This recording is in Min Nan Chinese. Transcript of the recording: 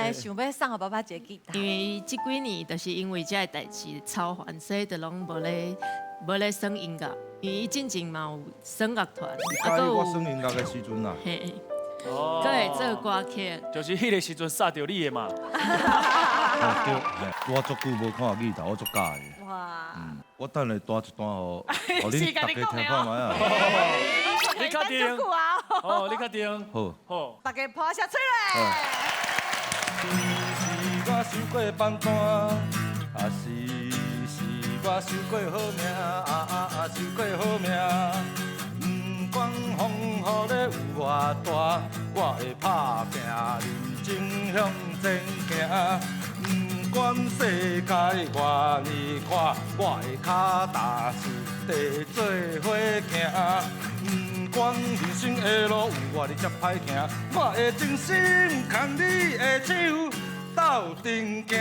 會想欲送予爸爸一个吉他？因為這幾年就是因為這个代誌操煩，所以就攏無咧耍音樂。因為伊進前嘛有耍樂團，佮意我耍音樂的時陣啊，嘿，閣會做歌曲。就是彼个時陣殺著你的嘛。哦對，我足久無看吉他，我足佮意。哇！我等下彈一段，予恁大家聽看覓啊。你確定？哦，你確定？好。好。大家拍下喙咧。是我傷過放單，抑是我傷過好命，傷過好命。不管風雨咧有偌大，我會拍拚認真向前行。不管世界偌呢寬，我的跤踏實地做伙行。不管人生的路有偌爾遮歹行，我會真心牽你的手鬥陣行。